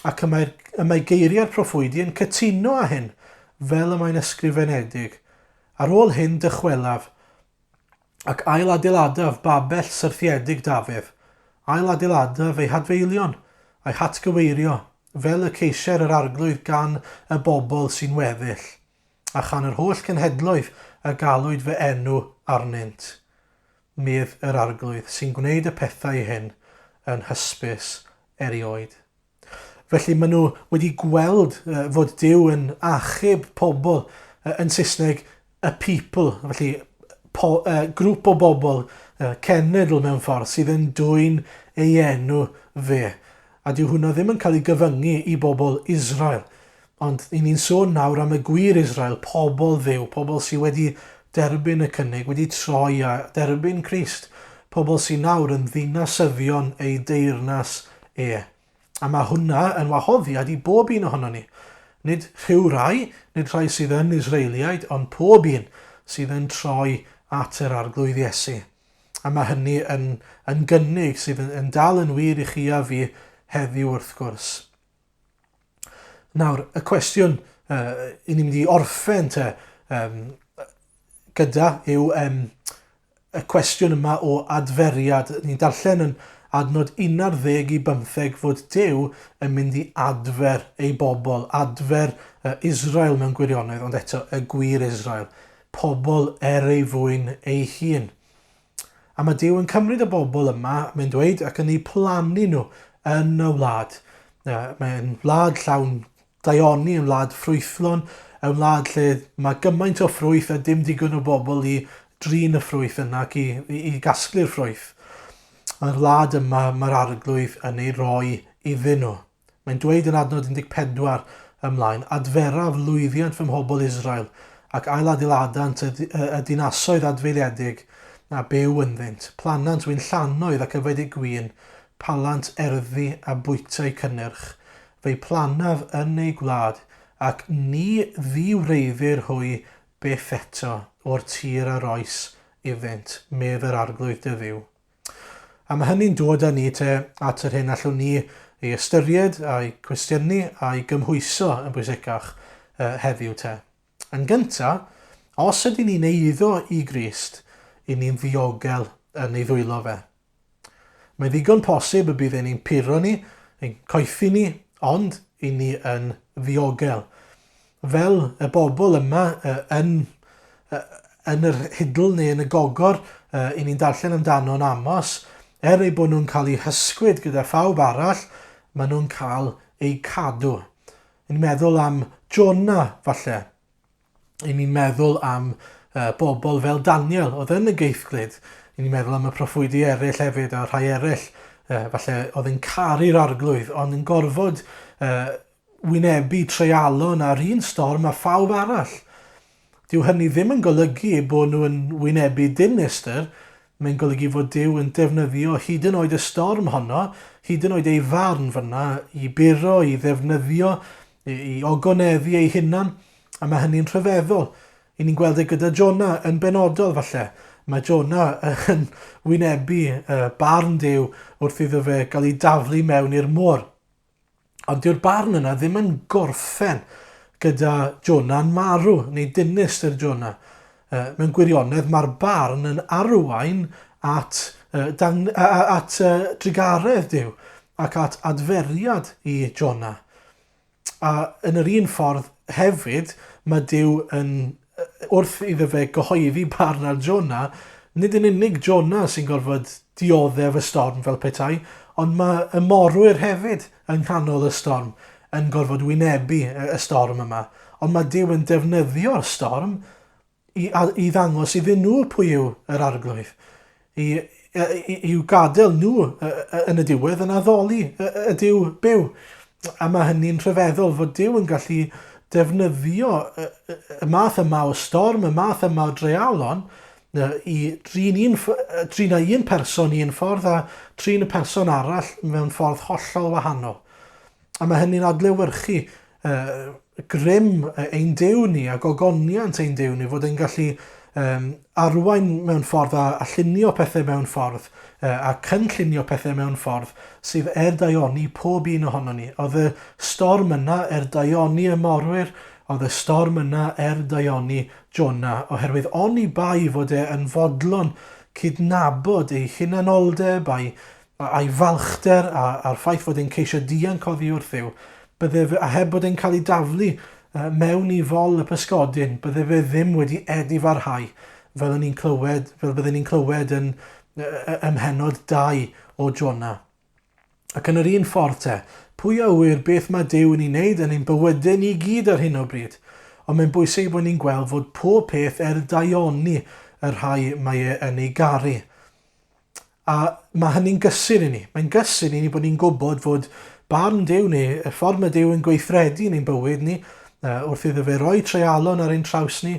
Ac y mae'r, y mae geiriau'r proffwydi yn cytuno â hyn, fel y mae'n ysgrifenedig. Ar ôl hyn dychwelaf, Ac ail-adeiladaf babell syrthiedig Dafydd, ail-adeiladaf ei hadfeilion, a'i hatgyweirio, fel y ceisier yr Arglwydd gan y bobl sy'n weddill, a chan yr holl genhedloedd y galwyd fy enw arnynt, medd yr Arglwydd, sy'n gwneud y pethau hyn yn hysbys erioed. Felly maen nhw wedi gweld fod Duw yn achub pobl, yn Saesneg, y people, felly po, grŵp o bobl, cenedl mewn ffordd, sydd yn dwyn ei enw fe. A dyw hwnna ddim yn cael ei gyfyngu i bobl Israel. Ond i ni'n sôn nawr am y gwir Israel, pobl Dduw, pobl sydd wedi derbyn y cynnig, wedi troi a derbyn Crist, pobl sydd nawr yn ddinasyddion ei deyrnas e. A mae hwnna yn wahoddiad i bob un ohonon ni. Nid rhyw rai, nid rhai sydd yn Israeliaid, ond pob un sydd yn troi at yr Arglwydd Iesu. A mae hynny yn, yn gynnig sydd yn, yn dal yn wir i chi a fi heddiw wrth gwrs. Nawr, y cwestiwn uh, i ni'n mynd i orffen te um, gyda yw um, y cwestiwn yma o adferiad. Ni'n darllen yn adnod 11 i 15 fod Duw yn mynd i adfer ei bobl, adfer Israel mewn gwirionedd, ond eto y gwir Israel, pobl er ei fwyn ei hun. A mae Duw yn cymryd y bobl yma, mae'n dweud, ac yn eu plannu nhw yn y wlad. Mae'n wlad llawn daioni, yn wlad ffrwythlon, yn wlad lle mae gymaint o ffrwyth a dim digon o bobl i drin y ffrwyth yna ac i, i, i gasglu'r ffrwyth. Mae'r wlad yma, mae'r arglwydd yn ei roi iddyn nhw. Mae'n dweud yn adnod 14 ymlaen, Adferaf lwyddiant fy mhobl Israel, ac ailadeiladant y, y, y dinasoedd adfeiliedig a byw ynddynt. Planant winllannoedd ac yfed eu gwin, palant erddi a bwytau cynnyrch. Fe'i planaf yn eu gwlad, ac ni ddi-wreiddir hwy byth eto o'r tir a roes iddynt, medd yr Arglwydd dy Dduw. A mae hynny'n dod â ni te at yr hyn allwn ni ei ystyried a'i cwestiynu a'i gymhwyso yn bwysicach heddiw te. Yn gyntaf, os ydyn ni'n eiddo i Grist, i ni'n ddiogel yn ei ddwylo fe. Mae'n ddigon posib y bydd e'n ein puro ni, ein coethi ni, ond i ni yn ddiogel. Fel y bobl yma yn, yn yr hidl neu yn y gogor i ni'n darllen amdano yn Amos, er eu bod nhw'n cael eu hysgwyd gyda phawb arall, maen nhw'n cael eu cadw. Ni'n meddwl am Jonah, falle. 'Y ni'n meddwl am Bobl fel Daniel oedd yn y geithglyd. I ni'n meddwl am y proffwydi eraill hefyd a rhai eraill falle oedd yn caru'r arglwydd ond yn gorfod wynebu treialon a'r un storm a phawb arall. Dyw hynny ddim yn golygu eu bod nhw yn wynebu dinistr, mae'n golygu fod Duw yn defnyddio hyd yn oed y storm honno, hyd yn oed ei farn fanna, i buro, i ddefnyddio, i, i ogoneddu ei hunan, a mae hynny'n rhyfeddol. I ni'n gweld e gyda Jonah yn benodol falle. Mae Jonah yn wynebu uh, barn Duw wrth iddo fe gael ei daflu mewn i'r môr. Ond dyw'r barn yna ddim yn gorffen gyda Jonah'n marw, neu dinistr Jonah. Uh, mewn gwirionedd, mae'r barn yn arwain at, uh, dang, uh, at uh, drugaredd Duw ac at adferiad i Jonah. A yn yr un ffordd hefyd, mae Duw yn wrth iddo fe gyhoeddi barn ar Jonah, nid yn unig Jonah sy'n gorfod dioddef y storm fel petai, ond mae y morwyr hefyd yng nghanol y storm yn gorfod wynebu y storm yma. Ond mae Duw yn defnyddio'r storm i, i ddangos iddyn nhw pwy yw yr arglwydd, i, i, i'w gadael nhw yn y diwedd yn addoli y Duw byw. A mae hynny'n rhyfeddol fod Duw yn gallu defnyddio y math yma o storm, y math yma o dreialon, i drin, un, trin â un person un ffordd a trin y person arall mewn ffordd hollol wahanol. A mae hynny'n adlewyrchu uh, grym ein Duw ni a gogoniant ein Duw ni, fod e'n gallu um, arwain mewn ffordd a, a llunio pethau mewn ffordd uh, a cynllunio pethau mewn ffordd sydd er daioni pob un ohono ni. Oedd y storm yna er daioni y morwyr, oedd y storm yna er daioni Jonah, oherwydd oni bai fod e yn fodlon cydnabod ei hunanoldeb a'i a'i falchder a, a'r ffaith fod e'n ceisio dianc oddi wrth Dduw, bydde fe, a heb bod e'n cael ei daflu mewn i fol y pysgodyn, bydde fe ddim wedi edifarhau, fel o'n ni'n clywed, fel bydden ni'n clywed yn ym mhennod 2 o Jona. Ac yn yr un ffordd te, pwy a ŵyr beth mae Duw yn ei wneud yn ein bywydau ni gyd ar hyn o bryd? Ond mae'n bwysig bod ni'n gweld fod pob peth er daioni y rhai mae e yn ei garu. A mae hynny'n gysur i ni. Mae'n gysur i ni bod ni'n gwybod fod barn Duw neu y ffordd mae Duw yn gweithredu yn ein bywyd ni, uh, wrth iddo fe roi treialon ar ein traws ni,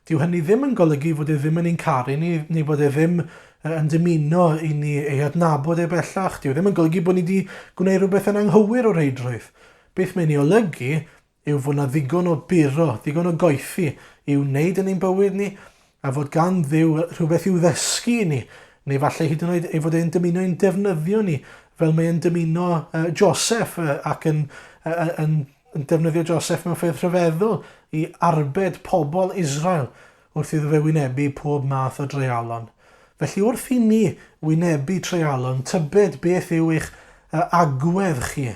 dyw hynny ddim yn golygu fod e ddim yn ein caru ni, neu bod e ddim yn dymuno i ni ei adnabod e bellach. Dyw e ddim yn golygu bod ni wedi gwneud rhywbeth yn anghywir o reidrwydd. Beth mae'n ei olygu yw fod 'na ddigon o buro, ddigon o goethi i'w wneud yn ein bywyd ni, a fod gan Dduw rhywbeth i'w ddysgu i ni, neu falle hyd yn oed ei fod e'n dymuno ein defnyddio ni, fel mae e'n dymuno uh, Joseph uh, ac yn, uh, yn, yn defnyddio Joseph mewn ffyrdd rhyfeddol i arbed pobl Israel wrth iddo fe wynebu pob math o dreialon. Felly wrth i ni wynebu treialon, tybed beth yw eich uh, agwedd chi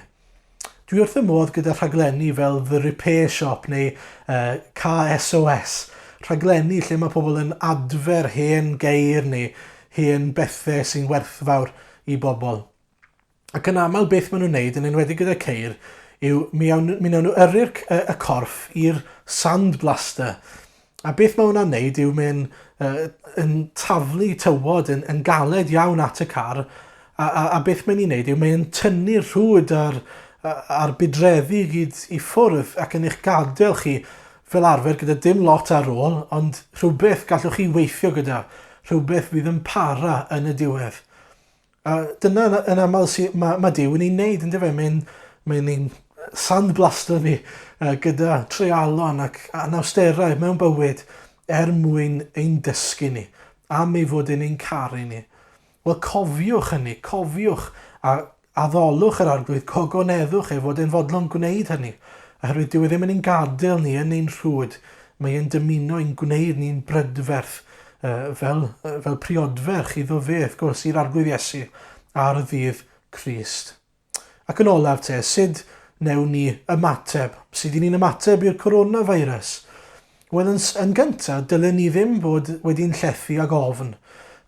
Dwi wrth fy modd gyda rhaglenni fel The Repair Shop neu uh, Car SOS, rhaglenni lle mae pobl yn adfer hen geir neu hen bethau sy'n werthfawr i bobl. Ac yn aml beth maen nhw'n neud, yn enwedig gyda ceir, yw mi, awn, mi wnawn nhw yrru'r y, y corff i'r sandblaster. A beth mae hwnna'n neud yw mae'n uh, yn taflu tywod yn, yn galed iawn at y car, a, a, a beth mae'n ei wneud yw mae'n tynnu'r rhwyd a'r, a'r budreddi i gyd i ffwrdd ac yn eich gadael chi fel arfer gyda dim lot ar ôl, ond rhywbeth gallwch chi weithio gyda, rhywbeth fydd yn para yn y diwedd. A dyna yn, yn aml sydd mae, mae Duw yn ei wneud, yn dyfe? Mae'n mae ein sandblaster ni uh, gyda treialon ac anawsterau mewn bywyd er mwyn ein dysgu ni, am ei fod yn ein caru ni. Wel, cofiwch hynny, cofiwch a addolwch yr arglwydd, gogoneddwch ei fod e'n fodlon gwneud hynny, oherwydd dyw e ddim yn ein gadael ni yn ein rhwyd, mae e'n dymuno ein gwneud ni'n brydferth fel, fel priodferch iddo fe, wrth gwrs, i'r Arglwydd Iesu ar ddydd Crist. Ac yn olaf te, sut wnewn ni ymateb? Sut i ni'n ymateb i'r coronavirus? Wel, yn, yn gyntaf, dylen ni ddim bod wedi'n llethu ag ofn.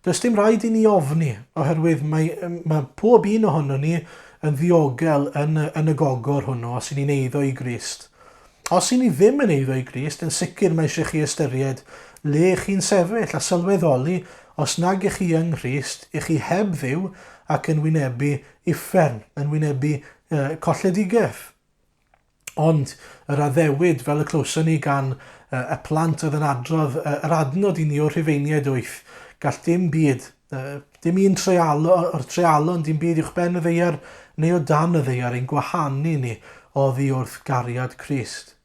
Does dim rhaid i ni ofni, oherwydd mae, mae pob un ohono ni yn ddiogel yn, yn y gogor hwnnw os i ni'n eiddo i Grist. Os i ni ddim yn eiddo i Grist, yn sicr mae eisiau chi ystyried le chi'n sefyll a sylweddoli os nag ych chi yng Nghrist, ych chi heb Dduw ac yn wynebu uffern, yn wynebu uh, colledigaeth. Ond yr addewid, fel y clywson ni gan uh, y plant oedd yn adrodd uh, yr adnod i ni o'r Rhufeiniaid 8, gall dim byd, uh, dim un treialo, o'r treialon, dim byd uwchben y ddeiar neu o dan y ddeiar ein gwahanu ni oddi wrth gariad Crist.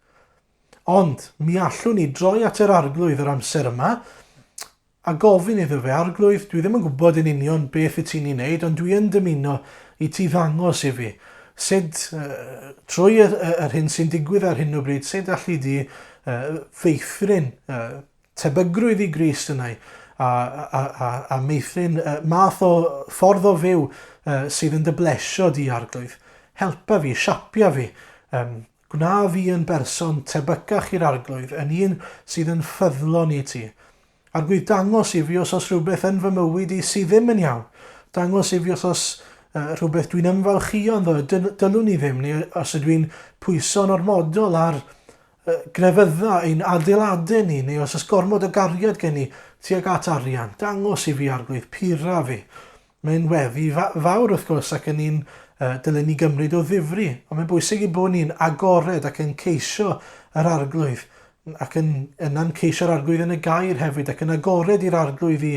Ond mi allwn ni droi at yr Arglwydd yr amser yma a gofyn iddo fe, Arglwydd, dwi ddim yn gwybod yn union beth wyt ti'n ei wneud, ond dwi yn dymuno i ti ddangos i fi sut, uh, trwy yr, yr hyn sy'n digwydd ar hyn o bryd, sut allu di uh, feithrin uh, tebygrwydd i Grist yna a, a, a, a meithrin uh, math o ffordd o fyw uh, sydd yn dyblesio di, Arglwydd. Helpa fi, siapia fi, um, gwna fi yn berson tebycach i'r Arglwydd, yn un sydd yn ffyddlon i ti. Arglwydd, dangos i fi os oes rhywbeth yn fy mywyd i sydd ddim yn iawn. Dangos i fi os oes uh, rhywbeth dwi'n ymfalchio ynddo, dylwn i ddim, neu os ydw i'n pwyso'n ormodol ar grefydda ein adeiladau ni, neu os oes gormod o gariad gen i tuag at arian, dangos i fi, Arglwydd, pura fi. Mae'n weddi fawr wrth gwrs ac yn un uh, dylen ni gymryd o ddifri, ond mae'n bwysig i bod ni'n agored ac yn ceisio yr Arglwydd, ac yn, yna'n ceisio'r Arglwydd yn y gair hefyd, ac yn agored i'r Arglwydd i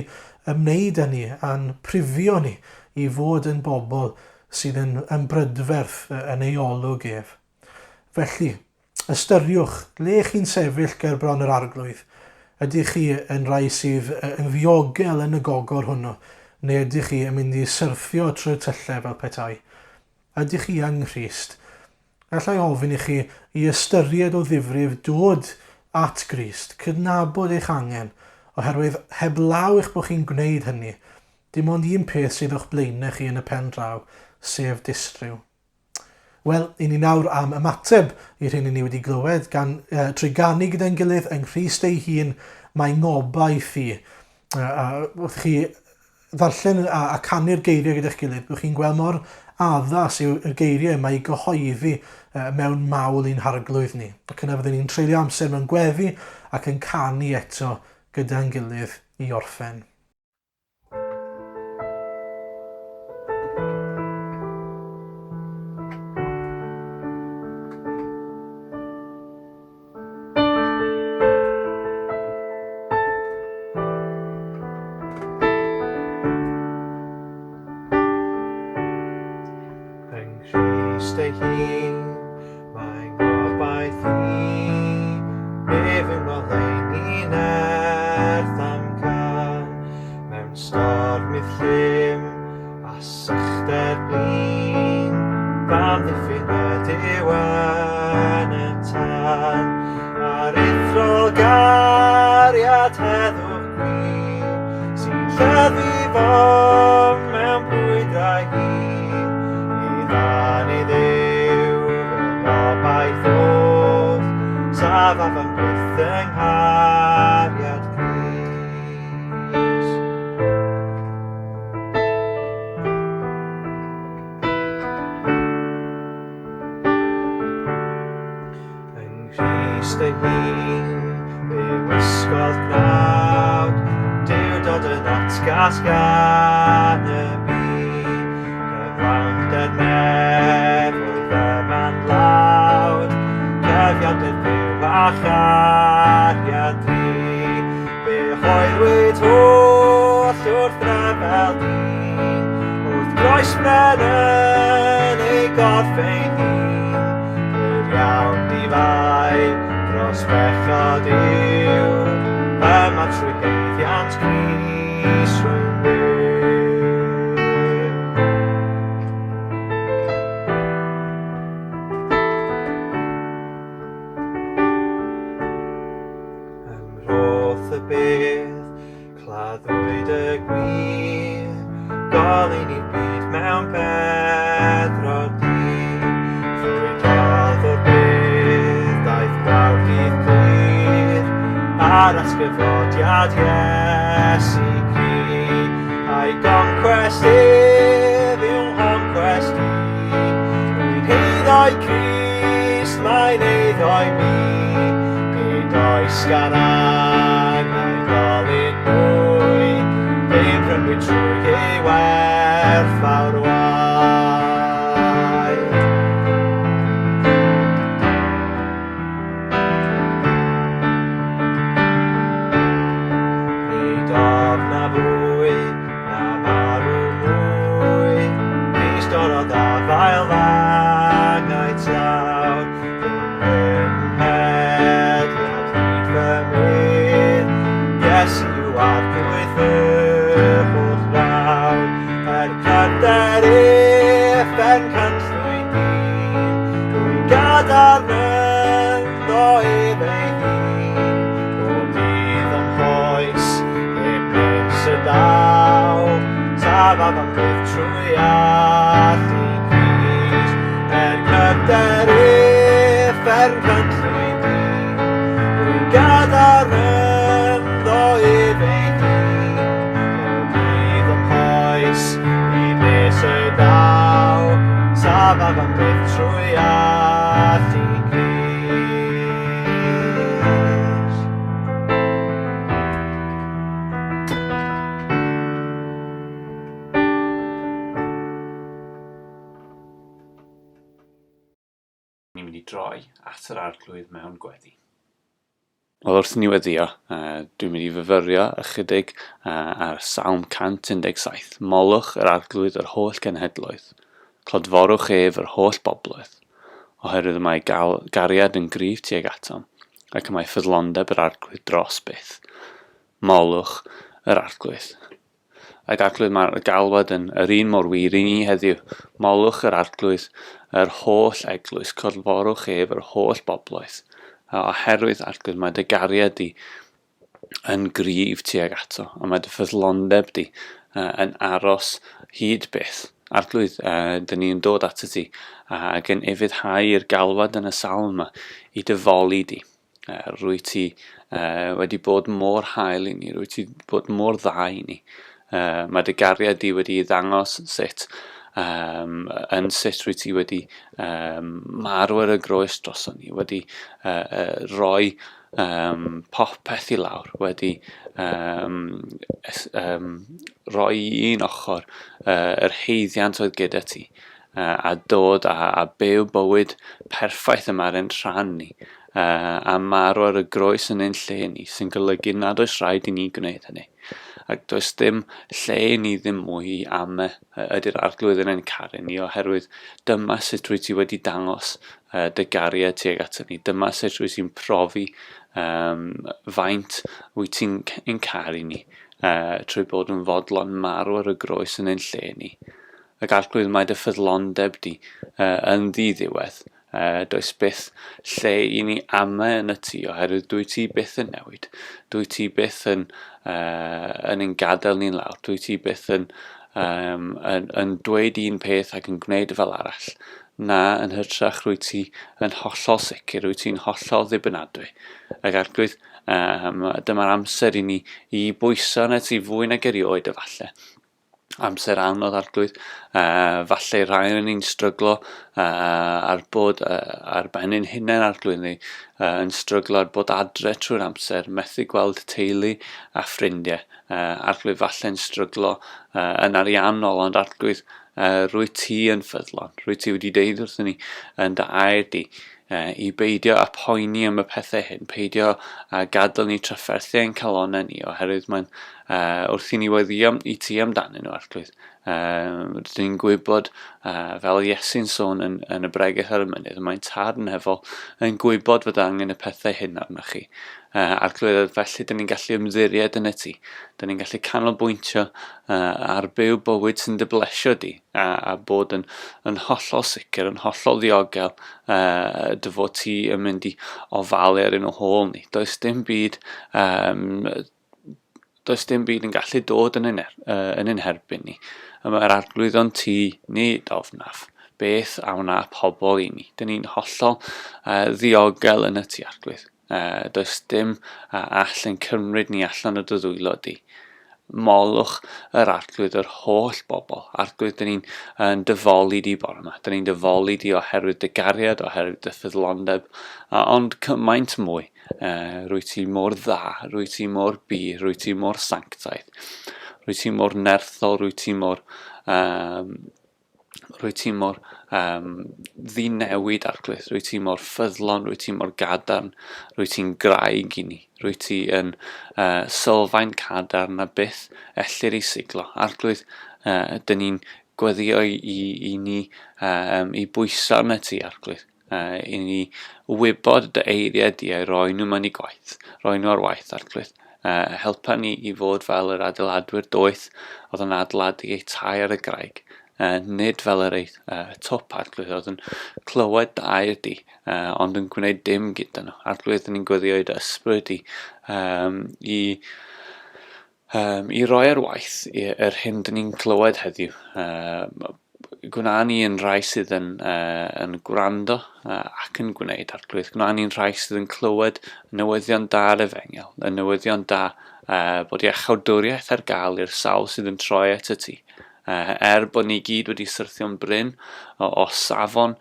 ymwneud â ni a'n prifio ni i fod yn bobl sydd yn, yn brydferth yn ei olwg ef. Felly, ystyriwch le chi'n sefyll ger bron yr Arglwydd. Ydych chi yn rai sydd yn ddiogel yn y gogor hwnnw, neu ydych chi yn mynd i syrthio trwy'r tyllau fel petai? Ydych chi yng Nghrist? Alla i ofyn i chi i ystyried o ddifrif dod at Grist, cydnabod eich angen, oherwydd heblaw eich bod chi'n gwneud hynny, dim ond un peth sydd o'ch blaenau chi yn y pen draw, sef distryw. Wel, i ni nawr am ymateb i'r hyn i ni wedi glywed gan, uh, trwy ganu gyda'n gilydd yng Nghrist ei hun, mae ngobaith i. Uh, a wrth chi ddarllen a, a canu'r geiriau gyda'ch gilydd, byddwch chi'n gweld mor addas yw'r geiriau yma i gyhoeddi uh, mewn mawl i'n harglwydd ni. Ac yna fyddwn ni'n treulio amser mewn gweddi ac yn canu eto gyda'n gilydd i orffen. Yng Nghrist ei hun, mae ngobaith i, ef yw ngoleuni nerth am can, mewn stormydd llym a sychder blin, f'amddiffyn ydyw yn y tân, aruthrol gariad heddwch gwir, sy'n lleddfu fo mewn brwydrau hir, i ddan i Dduw fy ngobaith oll, safaf am byth yng nghariad Crist. Yng Nghrist ei hun, fe wisgodd gnawd, Duwdod yn atgas gan y byd. Cyflawnder nef oedd yma'n lawd, cyfiawnder Dduw a chariad dri. Fe hoelwyd holl wrth ryfel dyn, wrth groes bren yn ei gorff ei hun. Yr iawn di-fai dros bechod yw, yma trwy haeddiant Crist rwy'n byw. Ym mhroth y bedd, claddwyd y gwir, goleuni'r byd mewn beddrod du. Ffrwydrodd o'r bedd, daeth gwawr dydd clir, ar atgyfodiad Iesu Gri. A'i goncwest ef yw nghoncwest i, rwy'n heiddo i Crist. Grist mae'n eiddo i mi, nid oes gan angau golud mwy, fe'm prynwyd trwy ei werthfawr waed. Nid ofn na fwy, na marw mwy, Crist dorrodd afael fangau tlawd, Rhwng fy mhedliad hyd fy medd, Iesu yw arglwydd fy holl rawd, Er cryfder uffern cynllwyn dyn, Rwy'n gadarn ynddo ef ei hun, Bob dydd o'm hoes, heb nes y daw, Tafaf am byth trwy allu Crist, Er cryfder uffern cynllwyn dyn, Rwy'n gadarn ynddo ef ei hun, Bob dydd o'm hoes, hyd nes y daw, Tafaf am byth trwy allu Crist. Ni'n mynd i droi at yr Arglwydd mewn gweddi. Wel, wrth i ni weddio, dwi'n mynd i fyfyrio ychydig ar Salm 117. Molwch yr Arglwydd yr holl genhedloedd, clodforwch ef yr holl bobloedd, oherwydd y mae gal gariad yn gryf tuag atom, ac y mae ffyddlondeb yr Arglwydd dros byth. Molwch yr Arglwydd. Ac Arglwydd, mae'r galwad yn yr un mor wir i ni heddiw. Molwch yr Arglwydd, yr holl eglwys, clodforwch ef yr holl bobloedd. A oherwydd, Arglwydd, mae dy gariad di yn gryf tuag ato, a mae dy ffyddlondeb di yn aros hyd byth. Arglwydd, dyn ni'n dod ato ti ac yn ufuddhau i'r galwad yn y salm yma i dy foli di. Rwy ti wedi bod mor hael i ni, rwy ti wedi bod mor dda i ni. Mae dy gariad di wedi ddangos yn sut, um, yn sut rwy ti wedi um, marw ar y groes droson ni, wedi rhoi um, popeth i lawr, wedi um, es, um, rhoi i un ochr yr heiddiant oedd gyda ti, a dod a, a byw bywyd perffaith yma ar ein rhan ni, a marw ar y groes yn ein lle ni, sy'n golygu nad oes rhaid i ni gwneud hynny. Ac does dim lle i ni ddim mwy i ame ydy'r Arglwydd yn ein caru ni, oherwydd dyma sut rwyt ti wedi dangos dy gariad tuag ato ni. Dyma sut rwyt ti'n profi um, faint wyt ti'n ein caru ni, trwy bod yn fodlon marw ar y groes yn ein lle ni. Ac Arglwydd, mae dy ffyddlondeb di yn ddiddiwedd. Does byth lle i ni ame yn y ti, oherwydd dwy ti byth yn newid. Dwy ti byth yn, yn ein gadael ni'n lawr. Dwy ti byth yn, um, yn, yn dweud un peth ac yn gwneud fel arall. Na, yn hytrach rwy ti yn hollol sicr, rwy ti'n hollol ddibynadwy. Ac Arglwydd, um, dyma'r amser i ni i bwyso arnat ti fwy nag erioed efallai. amser anodd Arglwydd. Falle rhai o'n ni'n stryglo ar bod ar ben ein hunain Arglwydd ni, yn stryglo ar bod adre trwy'r amser, methu gweld teulu a ffrindiau. Arglwydd falle'n stryglo yn ariannol, ond Arglwydd, rwy ti yn ffyddlon. Rwy ti wedi deud wrthyn ni yn dy air di i beidio â phoeni am y pethau hyn, peidio â gadael ni trafferthu ein calonnau ni, oherwydd mae'n wrth i ni weddïo i ti amdanyn nhw, Arglwydd. Rydyn ni'n gwybod, fel Iesu'n sôn yn, yn y bregeth ar y mynydd, mae'n tad yn hefol yn gwybod fod angen y pethau hyn arnoch chi. Arglwydd, felly dyn ni'n gallu ymddiried yn y ti. Dyn ni'n gallu canolbwyntio ar byw bywyd sy'n dy blesio di, a, a bod yn, yn hollol sicr, yn hollol ddiogel, dy fod ti yn mynd i ofalu ar ein hôl ni. Does dim byd, um, does dim byd yn gallu dod yn ein, yn ein herbyn ni. Y mae'r arglwydd o'n ti, nid ofnaf. Beth a wna pobl i ni? Dyn ni'n hollol ddiogel yn y ti, arglwydd. Does dim a all yn cymryd ni allan o dy ddwylo di. Molwch yr Arglwydd yr holl bobl. Arglwydd, dyn ni'n yn dyfoli di bore yma. Dyn ni'n dyfoli di oherwydd dy gariad, oherwydd dy ffyddlondeb, ond cymaint mwy. Rwy ti mor dda, rwy ti mor bur, rwy ti mor sanctaidd, rwy ti mor nerthol, rwy ti mor um, Rwyt ti mor um, ddinewid, Arglwydd. Rwyt ti mor ffyddlon, rwyt ti mor gadarn, rwyt ti'n graig i ni. Rwyt ti yn uh, sylfaen cadarn na byth ellir ei siglo. Arglwydd, dyn ni'n gweddio i, i, i ni um, i bwyso arna ti, Arglwydd. I ni wybod dy eiriau di a'i roi nhw mewn i gwaith, roi nhw ar waith, Arglwydd. Helpa ni i fod fel yr adeiladwyr doeth oedd yn adeiladu eu tai ar y graig, nid fel yr ei twp, Arglwydd, oedd yn clywed dy air di, ond yn gwneud dim gyda nhw. Arglwydd, ni'n gweddio i dy ysbryd di um, i um, i roi ar waith yr hyn dyn ni'n clywed heddiw. Gwna ni yn rhai sydd yn, yn gwrando ac yn gwneud, Arglwydd. Gwna ni'n rhai sydd yn clywed y newyddion da yr efengyl, y newyddion da bod iachawdwriaeth ar gael i'r sawl sydd yn troi at y ti. Er bod ni gyd wedi syrthio'n brin o, o safon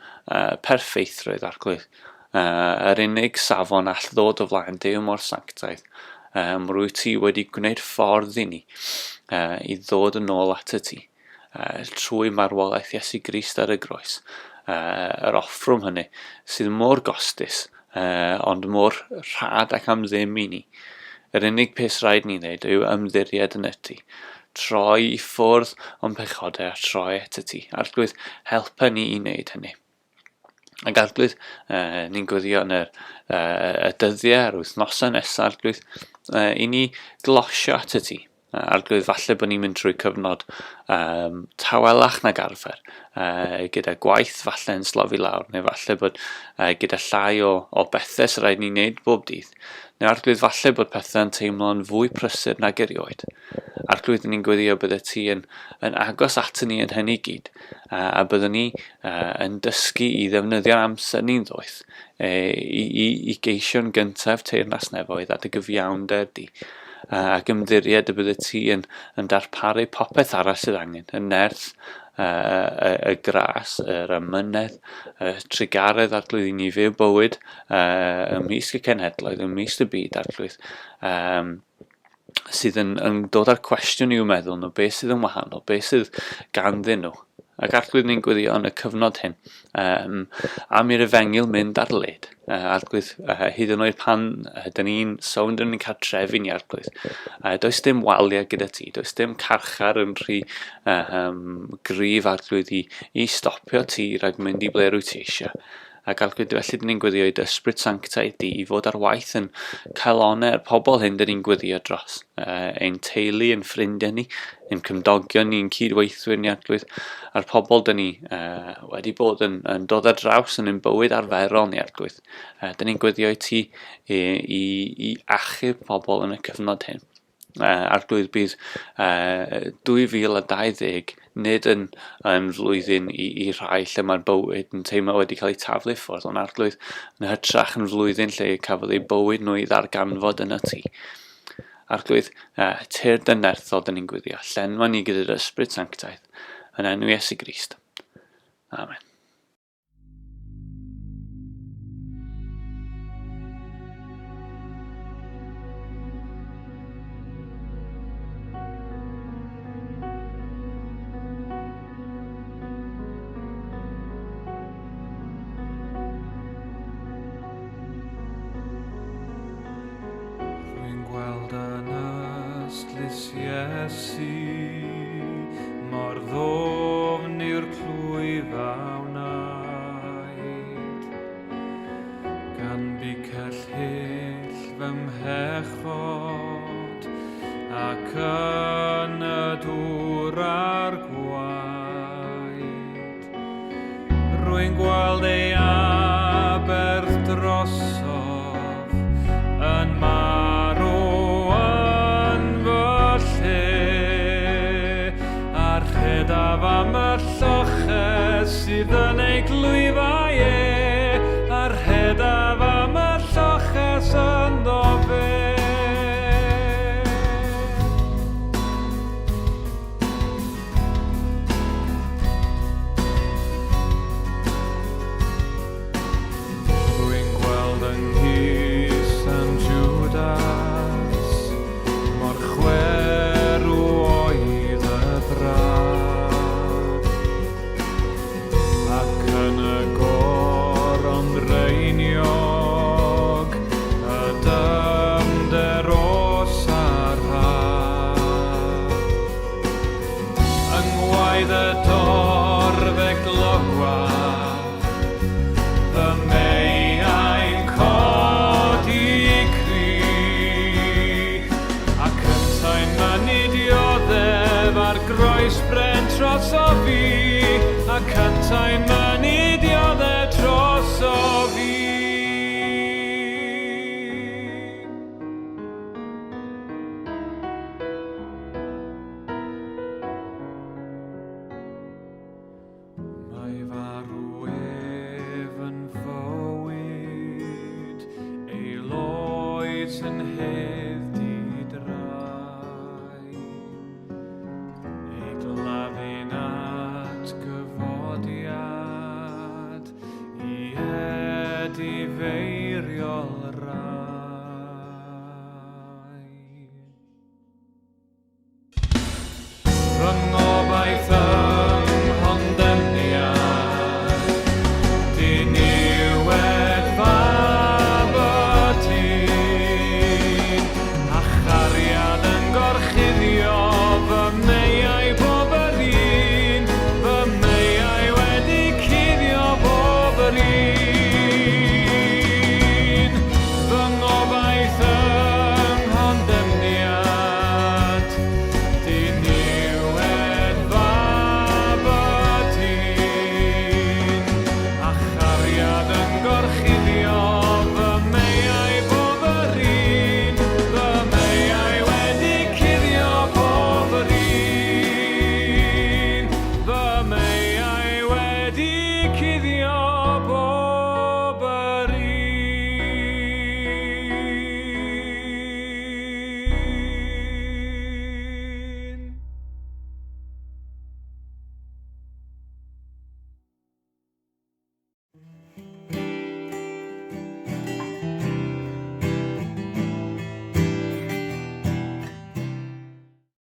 perffeithrwydd, Arglwydd. Yr unig safon all ddod o flaen Duw mor sanctaidd, rwyt ti wedi gwneud ffordd i ni i ddod yn ôl at y ti trwy marwolaeth Iesu Grist ar y groes. Yr offrwm hynny sydd mor gostus, ond mor rhad ac am ddim i ni. Yr unig peth rhaid ni wneud yw ymddiried yn y ti. Troi i ffwrdd o'n pechodau a troi at y ti. Arglwydd, helpa ni i wneud hynny. Ac Arglwydd, ni'n gweddio yn yr, y dyddiau a'r wythnosau nesaf, Arglwydd, i ni glosio at y ti. Arglwydd, falle bod ni'n mynd trwy cyfnod um, tawelach nag arfer, gyda gwaith falle yn slofi lawr, neu falle bod gyda llai o, o bethau sy'n rhaid ni'n neud bob dydd. Neu Arglwydd, falle bod pethau'n teimlo'n fwy prysur nag erioed. Arglwydd, ni'n gweddio bydde ti yn, yn agos at ni yn hynny gyd, a byddwn ni yn dysgu i ddefnyddio'n amser ni'n ddoeth i, i, i geisio'n gyntaf teyrnas nefoedd a dy gyfiawnder di, ac ymddiried y bydde ti yn, yn darparu popeth arall sydd angen, y nerth, y, y, y gras, yr amynedd, y trugaredd arglwydd i ni fyw bywyd ymysg y cenhedloedd, ymysg y byd arglwydd. Um, sydd yn, yn dod â'r cwestiwn i'w meddwl nhw, beth sydd yn wahanol, beth sydd ganddyn nhw. Ac Arglwydd ni'n gwyddio yn y cyfnod hyn um, am i'r efengyl mynd ar led. Arglwydd, hyd yn oed pan dyn ni'n sownd yn ein cartrefi ni, Arglwydd, does dim waliau gyda ti, does dim carchar yn rhy um, gryf, Arglwydd, i, i stopio ti rhag mynd i ble rwyt ti eisiau. Ac Arglwydd, felly dyn ni'n gweddio i dy ysbryd sanctaidd di i fod ar waith yn calonnau'r pobl hyn dyn ni'n gweddio dros. Ein teulu, ein ffrindiau ni, ein cymdogion ni, ein cydweithwyr ni, Arglwydd, a'r pobl dyn ni wedi bod yn, yn dod ar draws yn ein bywyd arferol ni, Arglwydd. Dyn ni'n gweddio i ti i, i, i achub pobl yn y cyfnod hyn. Arglwydd bydd 2020 nid yn, yn flwyddyn i, i rhai lle mae'r bywyd yn teimlo wedi cael ei taflu ffwrdd, ond Arglwydd yn hytrach yn flwyddyn lle cafodd ei bywyd nhw i ddarganfod yn y ti. Arglwydd, tyr dy nerthol dyn ni'n gwyddio, llenwa ni gyda'r ysbryd sanctaidd, yn enw Iesu Grist. Amen. Rwy'n gweld yn ystlys Iesu mor ddofn yw'r clwyf a wnaed gan bicell hyll fy mhechod ac yn y dŵr a'r gwaed. Rwy'n gweld ei aberth drosof yn marw yn fy lle, a rhedaf am y lloches sydd yn ei glwyfau e, a rhedaf am y lloches ynddo fe. fi, ac yntau'n mynnu diodde troso fi. Mae farw ef yn fywyd, ei loes yn hedd di-drai. Ei gladdu'n atgyfodiad i edifeiriol.